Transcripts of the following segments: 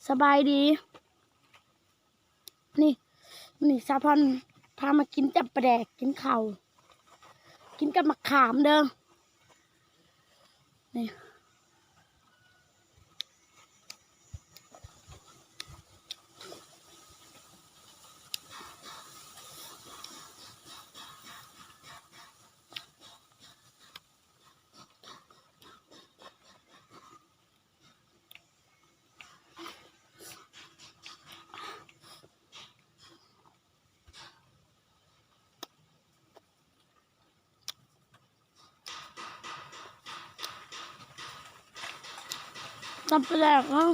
ສະບາຍດີ ນີ້ ນີ້ສາວພອນພາມາກິນຈັບປາແດກ ກິນເຂົ້າ ກິນກັບໝາກຂາມເດີ້ ນີ້. ຕຳປາແດກເນາະ.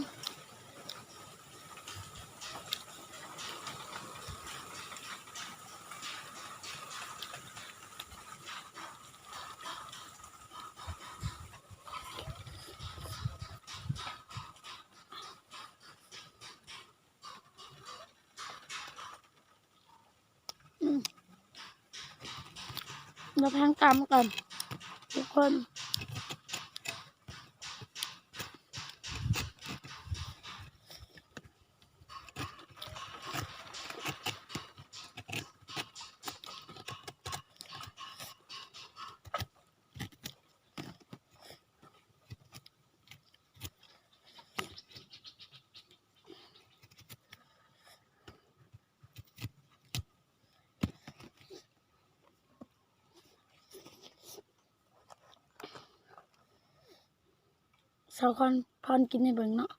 ອືມ ດຽວແພງຕຳກ່ອນທຸກຄົນ. ສາວພອນ ພອນກິນໃຫ້ເບິ່ງເນາະ.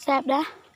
ແຊບເດ້.